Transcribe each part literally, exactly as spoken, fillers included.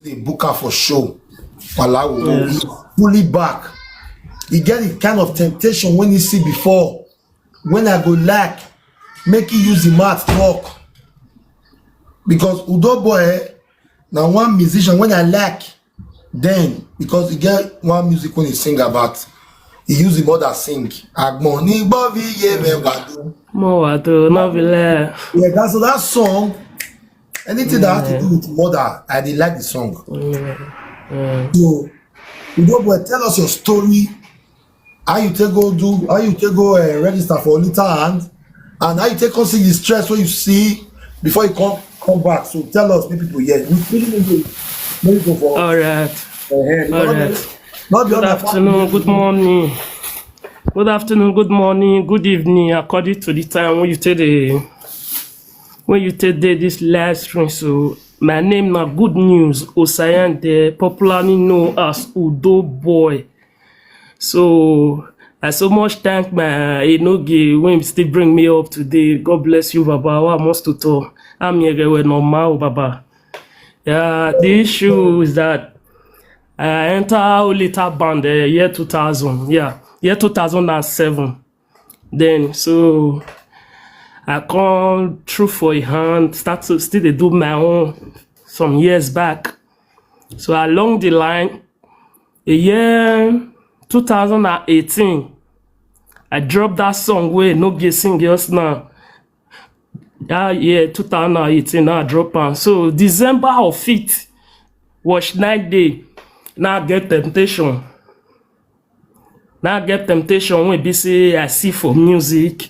dey book am for show. Palawo, yeah. Fully back. He get the kind of temptation when he see before. When I go like, make he use the mouth talk. Because Udo Boy, eh, na one musician when I like, then, because he get one music when he sing about, he use the mother sing. Agbon ni gbovi ye me wadu. Mo wa to no be le. Yeah, that's that song. Anything that has to do with mother, I dey like the song. So, Udo Boy, tell us your story. How you take go do? How you take go uh, register for Little Hand? And how you take come see the stress when you see before you come come back? So tell us, make people hear. We really need to make people for All right. uh, All right. Good afternoon, good morning. Good afternoon, good morning, good evening, according to the time when you take the when you take the, this live stream. So my name na Good News Osayande, popularly known as Udo Boy. So I so much thank my Enoge when still bring me up today. God bless you, Baba. Wa must to talk. I'm here with normal, Baba. Yeah, the issue is that I enter Olita band uh, year two thousand. Yeah, year two thousand and seven. Then so I come through for a hand, start to still dey do my own some years back. So along the line, a year two thousand and eighteen, I dropped that song wey no get sing just now. That year two thousand and eighteen, now I drop am. So December of it, was night day. Now I get temptation. Now I get temptation when be say I see for music.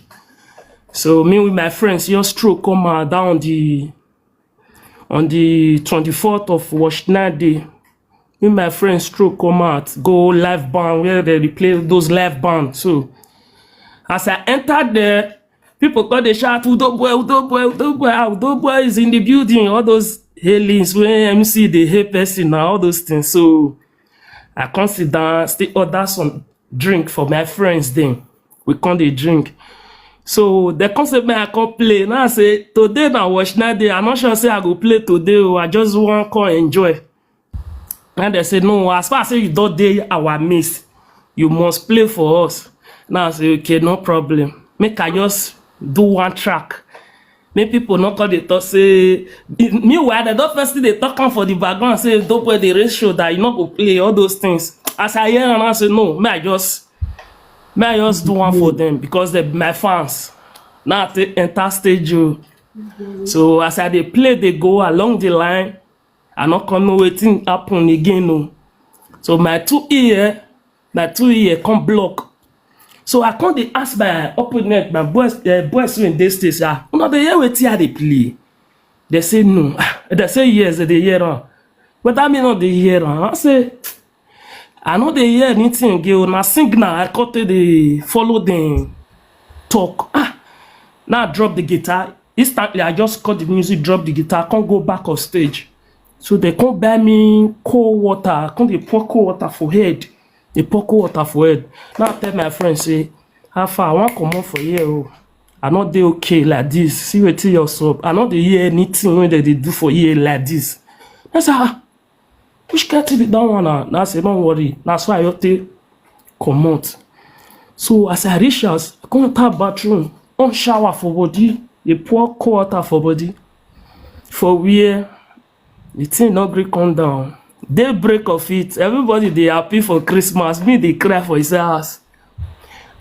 So me with my friends, your stroke come out down the on the twenty-fourth of Wash Night Day. Me and my friends stroke come out, go live band where they dey play those live band. So as I enter there, people come dey shout, "Udo Boy, Udo Boy, Udo Boy, ah, Udo Boy is in the building." All those hailings wey M C dey hail person na all those things. So I come sit down, still order some drink for my friends dem. We come dey drink. So they come say make I come play. Now I say today na Wash Night Day. I no sure say I go play today o. I just wan come enjoy. And they say no, as far as say you don dey our midst, you must play for us. Now I say okay, no problem. Make I just do one track. Make people no come dey talk say meanwhile they don first dey talk am for the background say Udo Boy dey raise shoulder, you no go play all those things. As I hear am, I say no, make I just make I just do one for them because they be my fans. Now I take enter stage o. So as I dey play dey go along the line, I no come know wetin happen again o. So my two ear, my two ear come block. So I come dey ask my opponent, my boys, uh, boys wey dey stage, ah, una dey hear wetin I dey play? They say no. Ah, they say yes, they dey hear am. But I mean, no dey hear am. I say, I no dey hear anything again. Na signal I come take dey follow them talk. Ah, now I drop the guitar. Instantly, I just cut the music, drop the guitar, come go back of stage. So they come buy me cold water, come dey pour cold water for head. They pour cold water for head. Now I tell my friend say, "How far? I wan comot for here o. I no dey okay like this. See wetin your sup. I no dey hear anything wey dem dey do for here like this." I say, "Ah, which kind thing be that one na?" Now I say, "No worry. Na so I just take comot." So as I reach house, I come enter bathroom, on shower for body, dey pour cold water for body. For where the thing no gree come down. Day break of it, everybody dey happy for Christmas, me dey cry for inside house.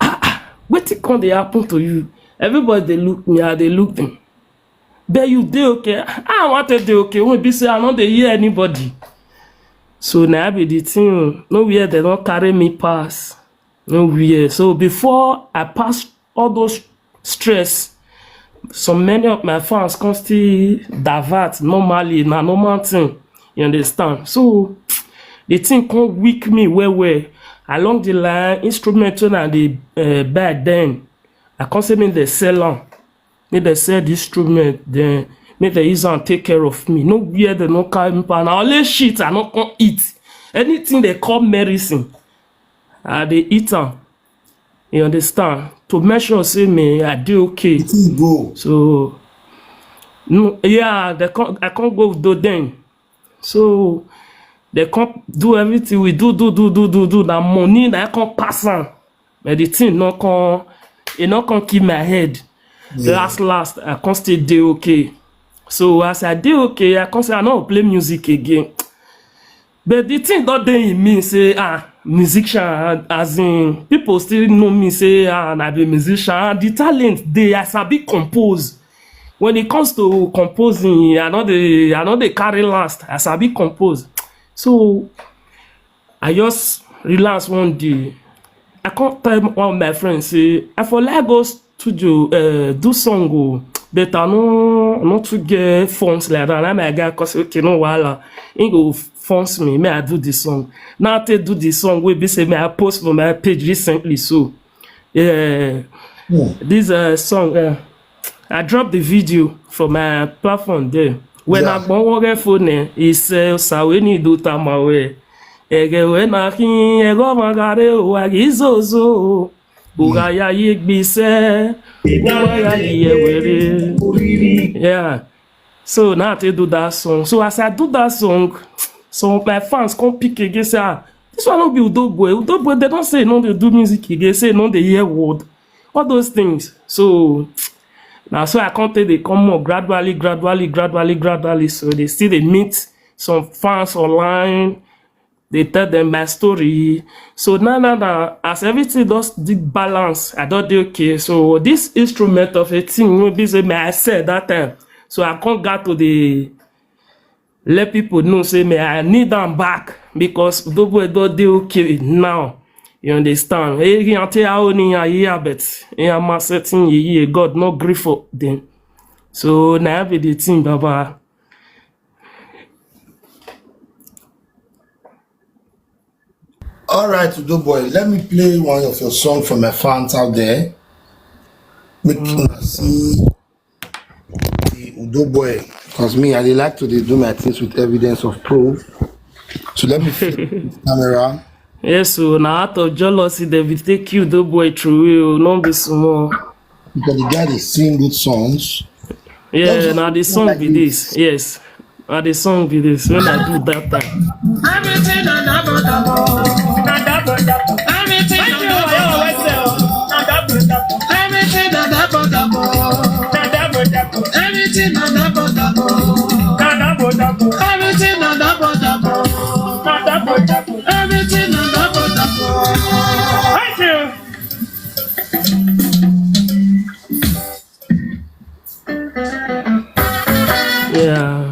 Ah, ah, wetin come dey happen to you? Everybody dey look me, I dey look them. But you dey okay? Ah, I wan take dey okay. When be say I no dey hear anybody. So na be the thing o. Nowhere they don carry me pass. Nowhere. So before I pass all those stress, so many of my fans come still divert normally, na normal thing. You understand? So the thing come weak me well well. Along the line, instrument wey I dey uh, buy then, I come say make dem sell am. Make dem sell the instrument, then make dem use am take care of me. Nowhere they no carry me pass. Na only shit I no come eat. Anything they call medicine, I dey eat am. You understand? To make sure say me, I dey okay. Thing go. So no, yeah, they come, I come go do then. So They come do everything we do, do, do, do, do, do. Na money na come pass am. But the thing no come, e no come kill my head. Yeah. Last, last, I come still dey okay. So as I dey okay, I come say I no go play music again. But the thing don dey in me say, ah, musician, as in, people still know me say, ah, na be musician. And the talent dey, I sabi compose. When it comes to composing, I no dey, I no dey carry last. I sabi compose. So I just relax one day. I come tell one of my friends say, I for like go studio, uh, do song o, but I no, I no too get funds like that. Na my guy come say, okay, no wahala. He go funds me, make I do the song. Now I take do the song wey be say me I post for my page recently. So, yeah, this, uh, song, uh, I drop the video for my platform there. When I go on phone, eh, he say, "Sawe ni do tamawe. Ege we na kin, ego magare o, agi zozo. Ugaya ye gbise. Ugaya ye were." Yeah. So now I take do that song. So as I do that song, some of my fans come pick again say, ah, this one no be Udo Boy. Udo Boy, they don't say no, they do music again, say no, they hear word. All those things. So now, so I come take they come more gradually, gradually, gradually, gradually. So they still they meet some fans online. They tell them my story. So now, now, now, as everything does the balance, I don't do okay. So this instrument of a thing will be say me I said that time. So I can't get to the let people know say me I need them back because Udo Boy don dey okay now. You understand? Eri ante aoni ya ya bet ya ma setting ye God no gree for them. So na be the thing, Baba. All right, Udo Boy, let me play one of your songs for my fans out there. Make una see the Udo Boy, because me, I dey like to dey do my things with evidence of proof. So let me flip the camera. Yes, so now out of jealousy, they will take you, Udo Boy, through you, no be small. Because the guy dey sing good songs. Yeah, now the song be this. Yes, now the song be this. When I do that time. Everything na double double. Na double double. Everything na double double. Na double double. Everything na double double. Na double double. Everything na double double. Na double double. Everything na double double. Na double double. Everything na double double. Thank you. Yeah.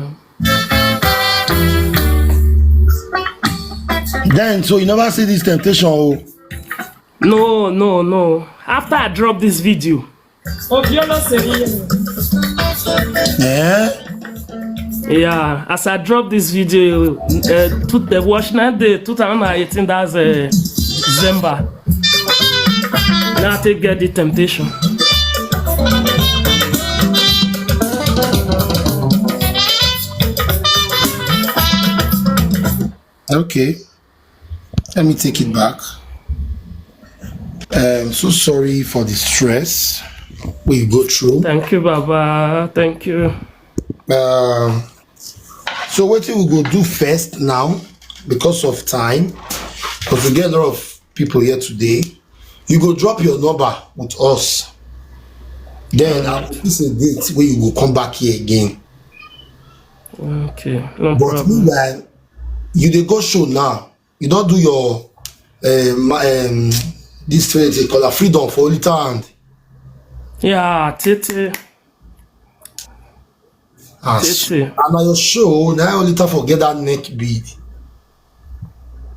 Then, so you never see this temptation, oh? No, no, no. After I drop this video. Obiolo Seyi. Eh? Yeah, as I drop this video, uh, to the watch night day two thousand eighteen, that's, uh, December. Now I take get the temptation. Okay. Let me take it back. I'm so sorry for the stress we go through. Thank you, Baba. Thank you. Um, so what we go do first now, because of time, because we get a lot of people here today. You go drop your number with us. Then I'll fix a date where you go come back here again. Okay, no problem. But meanwhile, you dey go show now. You don't do your, um, um, this thing they call a freedom for Holy Land. Yeah, Tete. As Tete. And na your show, na only time for get that neck beat.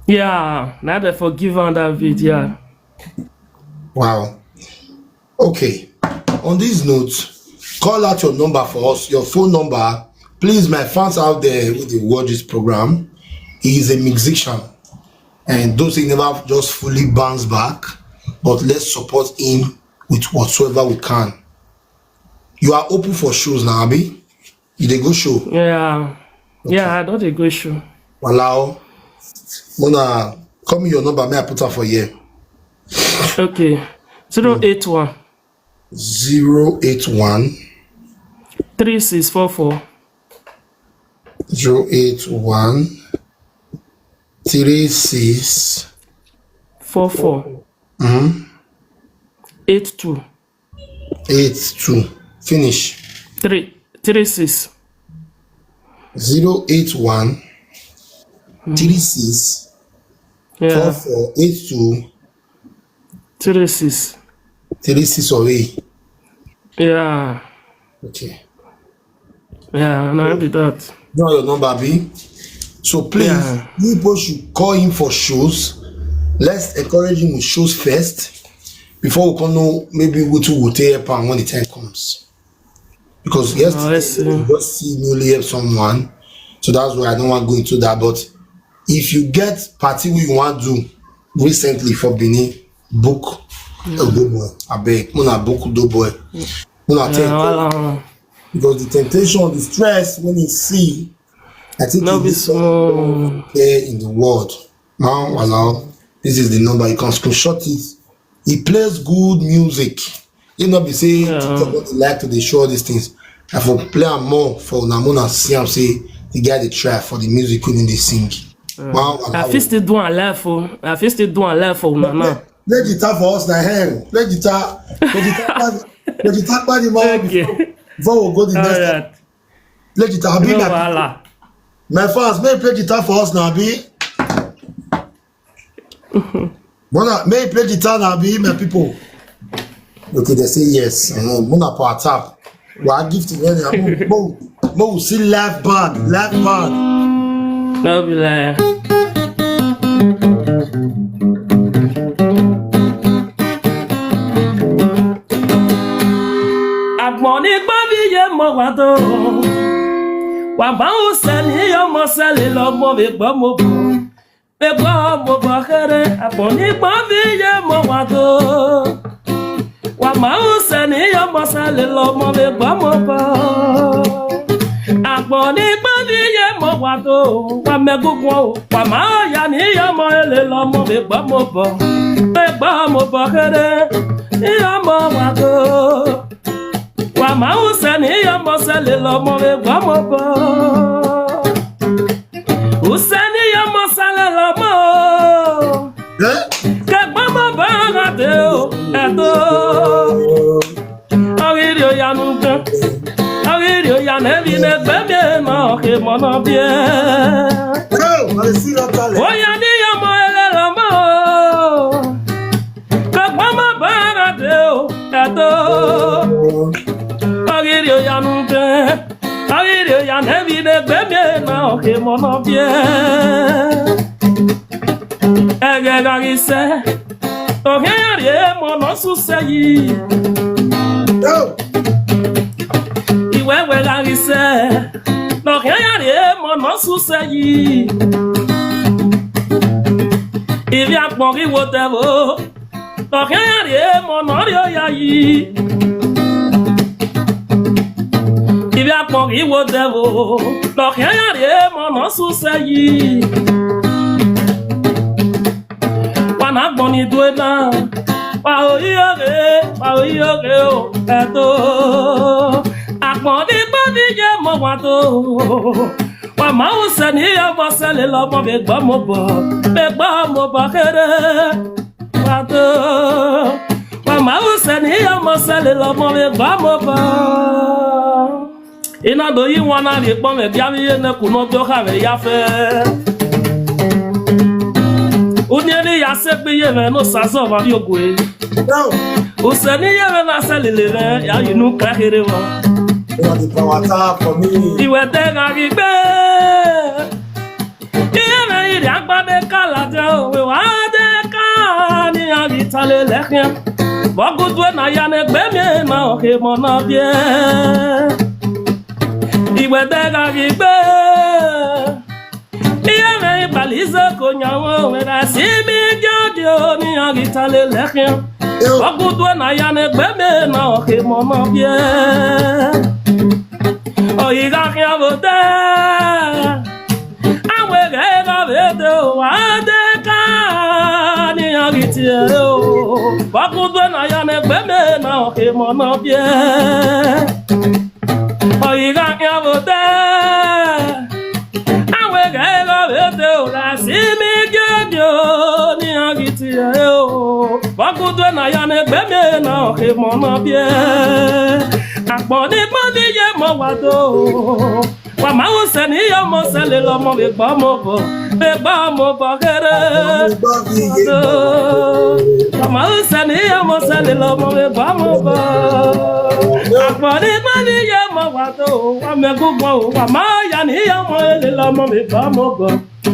Yeah, now they forgive on that video. Wow. Okay. On this note, call out your number for us, your phone number. Please, my fans out there who dey watch this program, he is a musician. And those he never just fully bounce back, but let's support him with whatsoever we can. You are open for shows now, abi? You dey go show? Yeah. Yeah, I don't dey go show. Walao. Mona, call me your number, may I put her for here? Okay. Zero eight one. Zero eight one. Three six four four. Zero eight one. Three six. Four four. Mm. Eight two. Eight two. Finish. Three. Three six. Zero eight one three six four Yeah. four eight two. Three six. Three six or eight. Yeah. Okay. Yeah, no, I be that. Draw your number, B. So please, Yeah. people should call him for shows. Let's encourage him with shows first before we can know maybe who to will take help am when the time comes. Because Oh, I yesterday see. we just see newly help someone. So that's why I don't want to go into that. But if you get party we want to do recently for Benin, book a good one. I beg. Una book good boy. Una Yeah, take well, um, because the temptation, the stress when you see, I think No it be is small. There in the world. Now, allow. This is the number. You can screenshot it. He plays good music. You not be saying Yeah. TikTok don't like to dey show all these things. I for play am more for una, una see am say the guy dey try for the music wey dey sing. Wow, I fit still do am live o. I fit still do am live for una now. Play guitar for us na hell. Play guitar. Play guitar. Play guitar. Play the man Okay. before, before we go the next. Alright. Play guitar. Abi No my, wahala. my fans, may play guitar for us now. Abi. Mona, may play guitar now. Abi, my people. Okay, they say yes. Uh, Mona for tap. Well, I give to them. Mo, mo, mo, see live band, live band. No be lie. Agbọ̀n ní gbọ́bí yé mọ̀ wá tó. Wà bá ń sẹ́ni yóò mọ sẹ́ni lọ́gbọ́n mi gbọ́ mo bọ̀. Mi gbọ́ mo bọ̀ kéré. Agbọ̀n ní gbọ́bí yé mọ̀ wá tó. Wà máa ń sẹ́ni yóò mọ sẹ́ni lọ́gbọ́n mi gbọ́ mo bọ̀. Agbọ̀n ní gbọ́bí yé mọ̀ wá tó. Wà mẹ́gúngún o. Wà máa yà ní yọmọ èlé lọ́mọ mi gbọ́ mo bọ̀. Mi gbọ́ mo bọ̀ kéré. Yọmọ wá tó. Wà máa ń sẹ́ni yọmọ sẹ́ni lọ́mọ mi gbọ́ mo bọ̀. Useni ya masala la mo. Eh? Ke gbama ba ga de o, eto. Awiri o ya nu kan. Awiri o ya ne bi ne gbe mi na o ke mo na bi e. Oh, I see that talent. O ya ni ya mo ele la mo. Ke gbama ba ga de o, eto. Awiri o ya nu kan. Awiri o ya ne bi ne gbe mi na o ke mo na bi e. Ege ga gi se. O ke ya ri e mo na su se yi. Oh, Iwe we ga gi se. O ke ya ri e mo na su se yi. Ibi apon ki wo te wo. O ke ya ri e mo na ri o ya yi. Ibi apon ki wo te wo. O ke ya ri e mo na su se yi. Wa na gbon ni du e na. Wa o yi o re, wa o yi o re o, eto. Apon ni gba ni ye mo wa to. Wa ma o se ni ya mo se le lo mo be gbo mo bo. Be gbo mo bo kere. Wa to. Wa ma o se ni ya mo se le lo mo be gbo mo bo. Ina do yi wana ri pon me bia mi ye na ku no do ka me ya fe. Uni ni ya se gbe ye me no sa so ba bi ogwe. no. O se ni ye me na se le le me ya yi nu ka here wo. You are the power tap for me. Iwe te ga ri gbe. Iye me iri agba de ka la de o we wa de ka ni a bi ta le le kian. Bo gu du na ya ne gbe mi na o ke mo na bi e. Iwe de ga ri gbe. Iye me ibalize ko nya wo we da si mi dio dio ni a bi ta le le kian. Bo gu du na ya ne gbe mi na o ke mo na bi e. O yi ga kian bo de. Awe ga ga be de o wa de ka ni a bi ti e o. Bo gu du na ya ne gbe mi na o ke mo na bi e. Oyiga ya bote. Awe ga ego bete o la si mi Yo, ni agiti ya yo. Bakudwe na ya ne gbeme na oke mo na bie. Akpọ ni gbani ye mo wa do. Wa ma u se ni yo mo se le lo mo be gba mo bo. Be gba mo bo kere. Wa ma u se ni yo mo se le lo mo be gba mo bo. Akpọ ni gbani ye mo wa do. Wa me gu bo. Wa ma ya ni yo mo le lo mo be gba mo bo.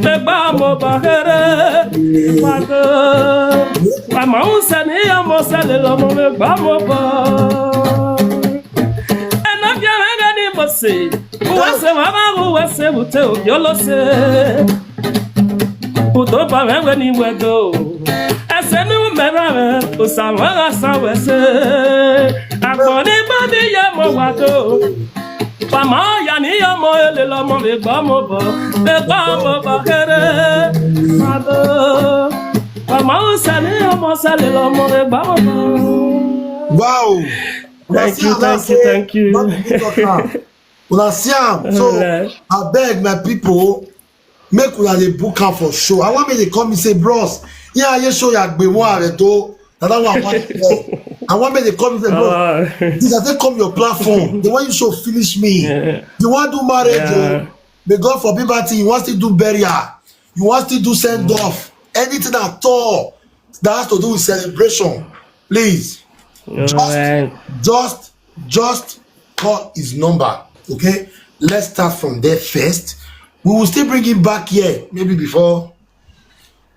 Be gba mo bo kere. Wa do. Wa ma u se ni yo mo se le lo mo be gba mo bo. Ena bia me ga ni mo se. Uwase mama uwase bute obiolose. Udoba wewe ni wedo. Ese ni umera we usamara sawese. Akoni mami ya mo wado. Pama ya ni ya mo ele lo mo le gba mo bo. Le gba mo bo kere. Mado. Pama usani ya mo sale lo mo le gba mo bo. Wow. Thank you, thank you, thank you. Una see am. So I beg my people, make una dey book am for show. I want me dey come and say, bros, yeah, I show you agbe one to. That one I want. I want me dey come and say, bro, this I take come your platform. They want you show finish me. You want do marriage, oh. May God forbid bad thing. You want still do burial. You want still do send off. Anything at all that has to do with celebration, please. Just, just, just call his number. Okay. Let's start from there first. We will still bring him back here, maybe before,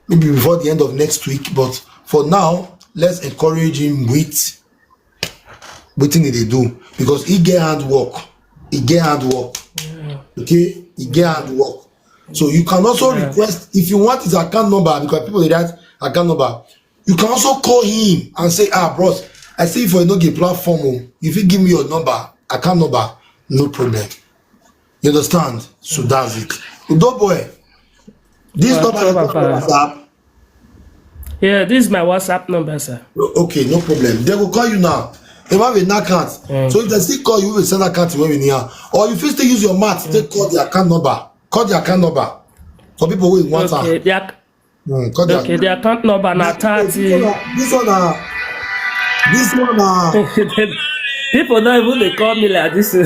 maybe before the end of next week. But for now, let's encourage him with wetin he dey do, because he get hard work. He get hard work. Okay, he get hard work. So you can also request, if you want his account number, because people dey write account number. You can also call him and say, ah, bros, I see you for Enoge platform. Oh. If you give me your number, account number, no problem. You understand? So that's it. Udo boy, this number is WhatsApp. Yeah, this is my WhatsApp number, sir. Okay, no problem. They will call you now. They have a account. So if they still call you, we send account when we near. Or you fit still use your mat, take call the account number. Call the account number. For people who want Okay, am. the ac- Mm, call the okay, the account number na This thirty. one na, this one na, this one na. People don't even dey call me like this. Yeah.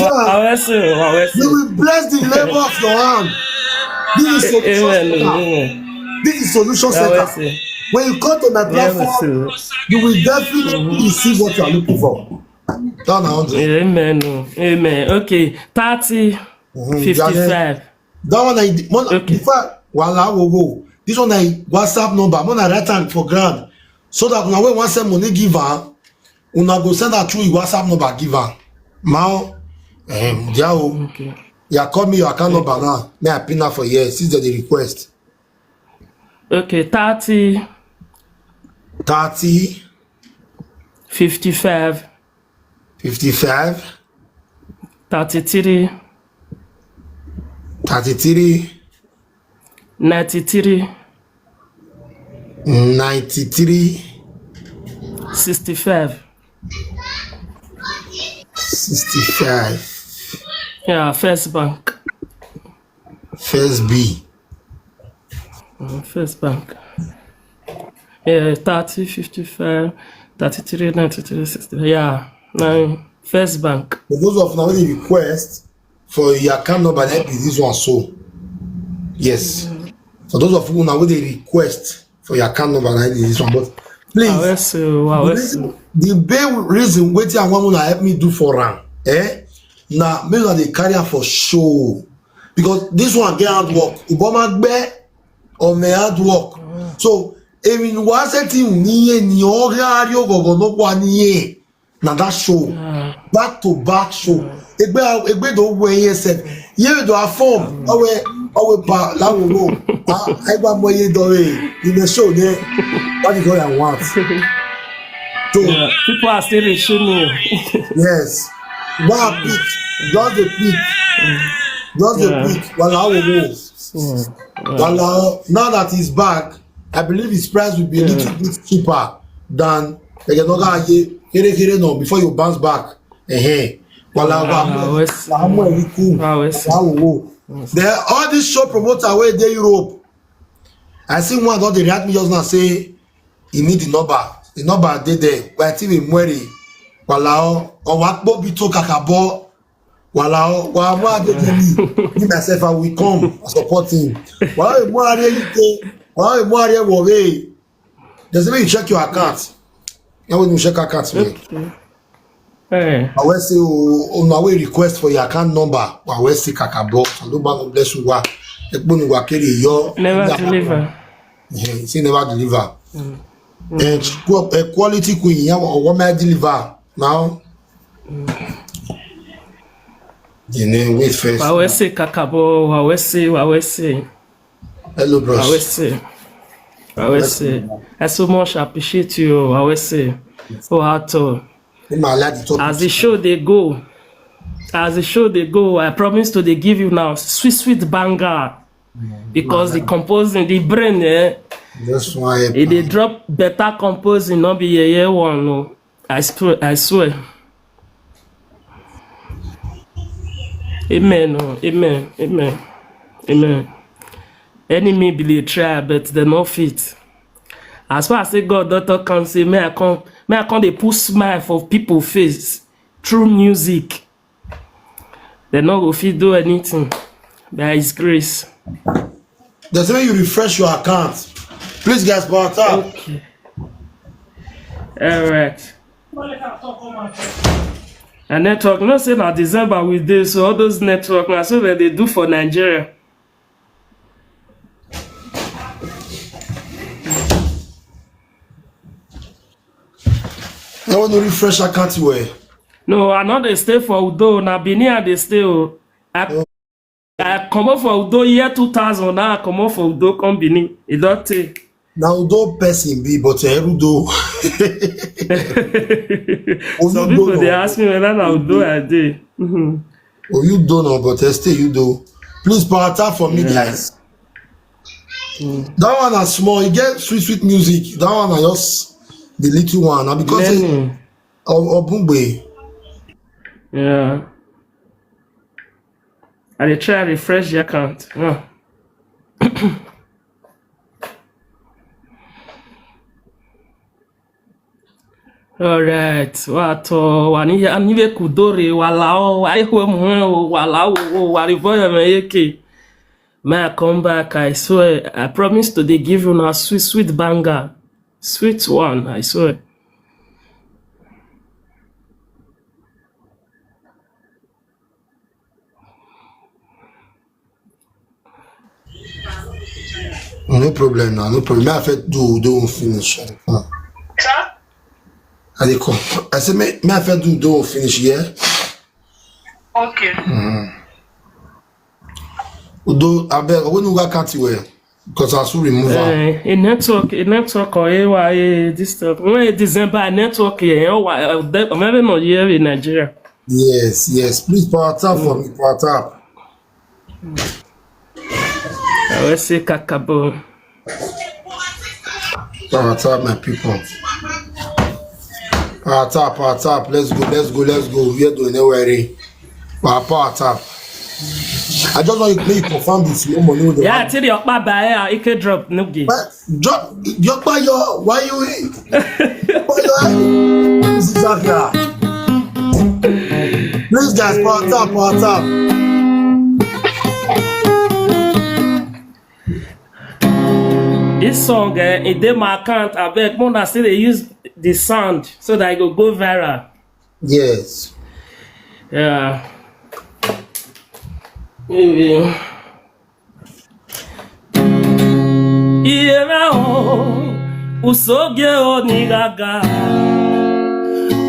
Awesome, You awesome. will bless the labor of your hand. This is solution Amen. center. Amen. This is solution center. Awesome. When you come to my platform, Awesome. You will definitely see what you are looking for. Down a hundred. Amen. Oh. Amen. Okay. Thirty, Mhm. fifty-five. That one, I, one Okay. In fact, wala wo wo. This one, I WhatsApp number. When I write am for ground, so that una wey wan send money give am, una go send am through your WhatsApp number give am. Mao, um, Diao, Okay. you call me your account number now. May I pin am for here since they dey request. Okay. Thirty, Thirty, fifty-five, fifty-five, thirty-three, thirty-three, ninety-three, ninety-three, sixty-five. sixty-five. Yeah, First Bank. First B. Mm, First Bank. Yeah, thirty, fifty-five, thirty-three, ninety-three, sixty. Yeah, nine. First Bank. For those of now wey dey request for your account number, that be this one so. Yes. For those of you now wey dey request for your account number, that be this one. But please, Awesu, the Awesu. reason, the main reason wetin I want una help me do for am, eh? Na make una dey carry am for show, because this one get hard work. Uboma gbe on me hard work. So èmi ni wàá ṣe tí ò níye ni ọ̀rẹ́ ayé ògọ̀gọ̀ ló wà níye. Na that show, back to back show. Egbe egbe don wear A S F. Ye do a form. Owe owe pa lawo wo. Ah, I gba mo ye do re. In the show there. What is what I want? So Yeah, people are still reaching me. Yes. One pick. Just the pick. Just the Yeah. pick. Wala wo wo. Wala, now that he's back, I believe his price will be a little bit cheaper than Egenoga Aye. Kere kere no, before you bounce back. Eh, eh. Wala Ah, wa Wes- wa mo eri ku. Ah, Wes- Wa wo wo. Then all this show promoter wey dey Europe, I see one don dey react me just now say e need the number. The number dey there. But I think we Mweri, Walao, Owakpo Bito Kakabo, Walao, Wamu Adeyemi. Me myself, I will come and support him. Walao, Mwari Yite, Walao, Mwari Wore. They say make you check your account. Now when you check account, me. Eh, I will say, oh, oh, now we request for your account number. I will say Kakabo. And nobody bless you. Wa, Ekponu Wakere, your never deliver. Yeah, he say never deliver. And qu- a quality queen, yeah, or what may I deliver now? The name wait first. Wawese Kakabo, Wawese, Wawese, Hello, bros. Wawese, Wawese. I so much appreciate you, Wawese. Oh, at all. Him I like the topic. As the show dey go, as the show dey go, I promise to dey give you now sweet sweet banger because the composing, the brain, eh, Just one help. e dey drop better composing, no be yeye one, no. I swear, I swear. Amen, oh, amen, amen, amen. Enemy be dey try, but dem no fit. As far as say God don talk am say, may I come, may I come dey put smile for people face through music. Dem no go fit do anything by His grace. They say you refresh your account. Please, guys, power tap. Okay. All right. And network, no say na December we dey, so all those network na so dem dey do for Nigeria. I want to refresh account well. No, I no dey stay for Udo. Na Benin I dey stay o. I, I comot for Udo year two thousand. Now I comot for Udo come Benin. E don tey. Now Udo person be, but Erudo. Some people dey ask me whether na Udo I dey. Mhm. Oh, you don't know, but I stay you do. Please power tap for me, guys. That one is small. You get sweet, sweet music. That one I just the little one. And because Learning. Obungbe. Yeah. I dey try refresh the account. Yeah. All right. Wato, wani ya niwe kudore, walao, wa ihu mu, walao, wa rivoyo me yeke. May I come back, I swear. I promise to dey give you now sweet, sweet banger. Sweet one, I swear. No problem now, no problem. Me I fit do do finish. I dey come. I dey come. I say me me I fit do do finish, yeah. Okay. Udo, abeg, when you go count well, because I still remove am. Eh, a network, a network or a, a this stuff. When December network here, oh, wa- uh, de- I'm having no year in Nigeria. Yes, yes. Please power tap for me, power tap. I will say kakabo. Power tap, my people. Power tap, power tap. Let's go, let's go, let's go. We are doing it already. Power, power tap. I just want you to make you confirm this. No money with the Yeah, till your papa buy a ike drop no give. But drop your your why you why you this is Zaka. Please, guys, power tap, power tap. This song, eh, it dey my account. I beg, Mona still dey use the sound so that it go go viral. Yes. Yeah. Maybe. Iye me o, usoge o ni gaga.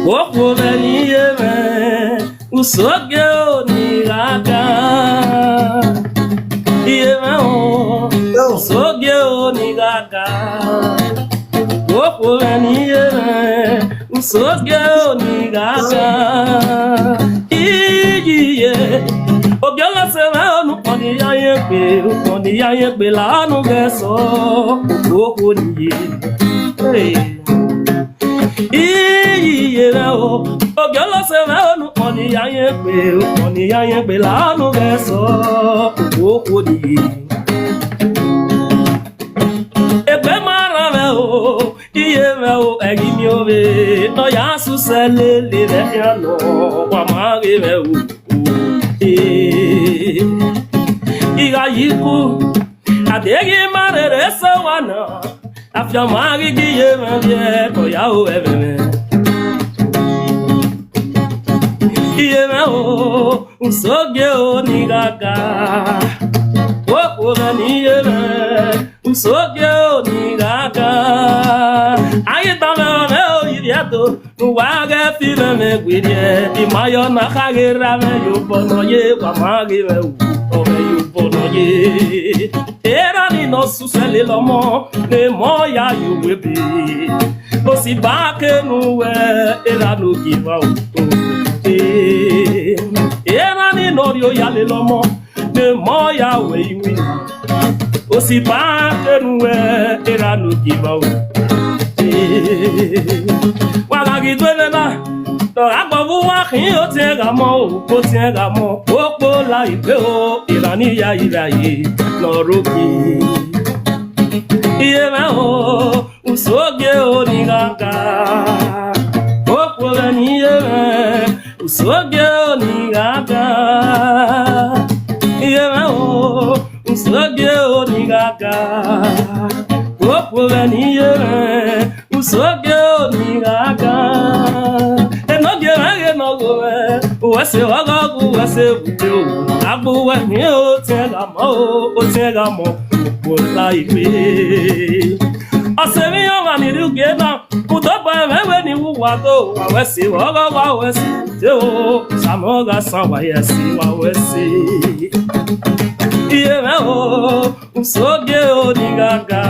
Wokwo be ni iye me, usoge o ni gaga. Iye me o, usoge o ni gaga. Wokwo be ni iye me, usoge o ni gaga. Iye, oge ọla se me onu koni ya ye pe, koni ya ye pe la onu ge so. Wokwo ni iye. Hey. Iye rẹ o, oge ọlọsẹ rẹ onu, ọni ya yẹn pe, ọni ya yẹn pe lanu rẹ sọ, okoko di. Egbe ma ra rẹ o, iye rẹ o, ẹyin mi o re, nọ ya susẹ lele rẹ fi hàn lọ, wa ma re rẹ o. Ee, ìhà yìí kú, àdéhìí má rere sọ wà náà. Àfihàn máa rí kí iye rẹ̀ rí ẹ̀kọ́ yá o ẹ̀rẹ̀ rẹ̀. Iye rẹ̀ o, nsóge o ní gàgà. Òkú rẹ̀ ní iye rẹ̀, nsóge o ní gàgà. Ayé tán fẹ́ràn rẹ̀ o, ìrì ẹ̀dọ́. Nuwage fime me gwidie, imayo na kagera me yo bono ye, wa magi me u, o me yo bono ye. Era ni no susele lomo, ne mo ya you will be. O si ba ke nuwe, era no give out. Eh, era ni no rio ya le lomo, ne mo ya we iwi. O si ba ke nuwe, era no give out. Wala gi dwele na, to agbo bu wa khin o ti e ga mo, o ti e ga mo, o po la ipe o, ìrànìyà ìràyè, lọ rókè. Iye mẹ́ o, nsóge o ní gàgà. O po la ní iye mẹ́, nsóge o ní gàgà. Iye mẹ́ o, nsóge o ní gàgà. O po la ní iye mẹ́, nsóge o ní gàgà. Enoge mẹ́, enogo mẹ́, uwese ogogo, uwese bute o. Agbo we mi o ti e ga mo o, o ti e ga mo. Bo la ipe. Ose mi yo ma ni ruge na. Kudo ba me we ni wu wa do. Wa wese ogogo, wa wese bute o. Samoga san wa yesi, wa wese. Iye mẹ́ o, nsóge o ní gàgà.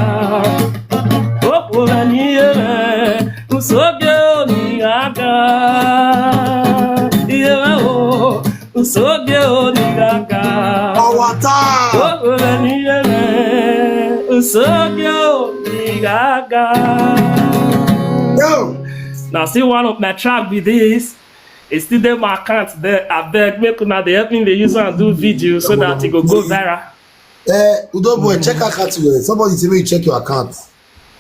O po la ní iye mẹ́, nsóge o ní gàgà. Iye mẹ́ o, nsóge o ní gàgà. Ọwata. O po la ní iye mẹ́, nsóge o ní gàgà. Yo. Now see one of my track with this. It's still there my account there. I beg, make una dey help me dey use and do video so that it go go viral. Eh, Udo boy, check account well. Somebody say make you check your account.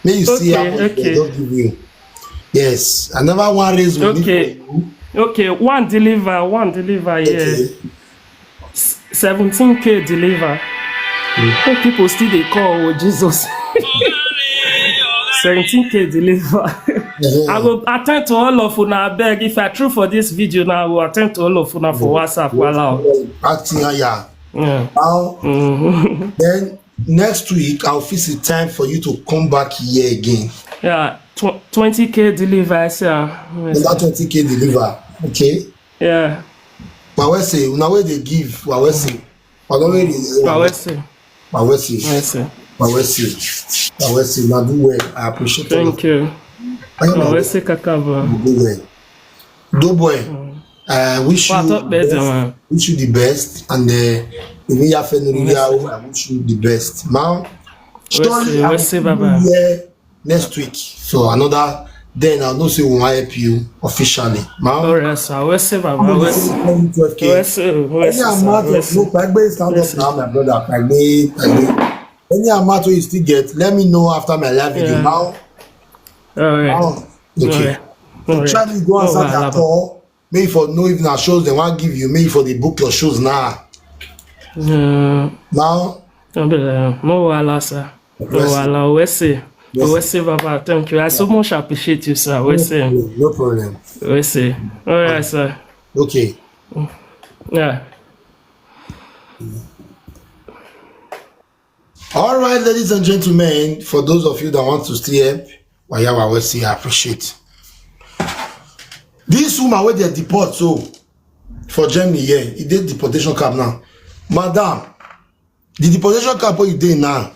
Make you see how much they don give you. Yes, I never want raise money. Okay. Okay, one deliver, one deliver, yeah. Okay. S- seventeen K deliver. Mm. Hey, people still dey call, oh Jesus. seventeen K deliver. I go attend to all of una, abeg. If I true for this video now, I go attend to all of una for WhatsApp. Wow. Acting, yeah. Yeah. Now, then next week, I'll fix the time for you to come back here again. Yeah, tw- twenty K deliver, I say. Another twenty K deliver, okay? Yeah. But we say, una wey dey give, but we say, but we say, but we say, but we say, but we say, now do well. I appreciate it. Thank you. But we say, kakabo. Do well. Do boy. I wish you the best. Wish you the best, and uh, I wish you the best. Now, surely I will see you here next week for another. Then I know say we wan help you officially. Now, all right, sir. We say, Baba. We say, twelve K. We say, we say, no, Pagbe, stand up now, my brother. Pagbe, Pagbe. Any amount you still get, let me know after my live video. Now, all right. Okay. Try me go answer that call. Make you for know if na shows dem wan give you, make you for dey book your shows now. Now. No be like, no wahala, sir. No wahala. We say, we say, Baba, thank you. I so much appreciate you, sir. We say. No problem. We say. All right, sir. Okay. Yeah. All right, ladies and gentlemen, for those of you that want to still help, Wayawa Wesi, I appreciate. This woman wey dey deport so for Germany here, e dey deportation camp now. Madam, the deportation camp wey you dey now,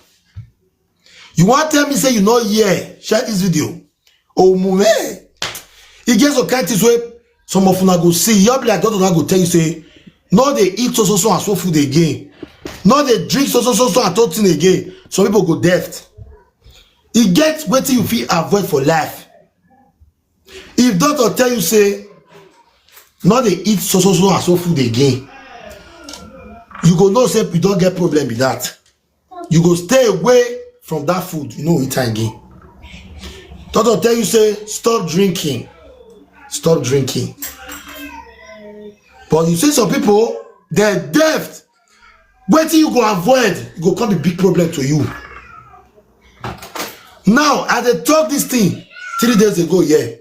you wan tell me say you no hear, share this video? Omume. E get some kind things wey some of una go see. Your be like doctor na go tell you say, no dey eat so so so and so food again. No dey drink so so so so and so thing again. Some people go deaf. E get wetin you fit avoid for life. If doctor tell you say no dey eat so so so and so food again, you go know say you don get problem with that. You go stay away from that food, you no eat am again. Doctor tell you say stop drinking, stop drinking. But you see some people, they're deaf. Wetin you go avoid, e go come be big problem to you. Now, I dey talk this thing three days ago, yeah.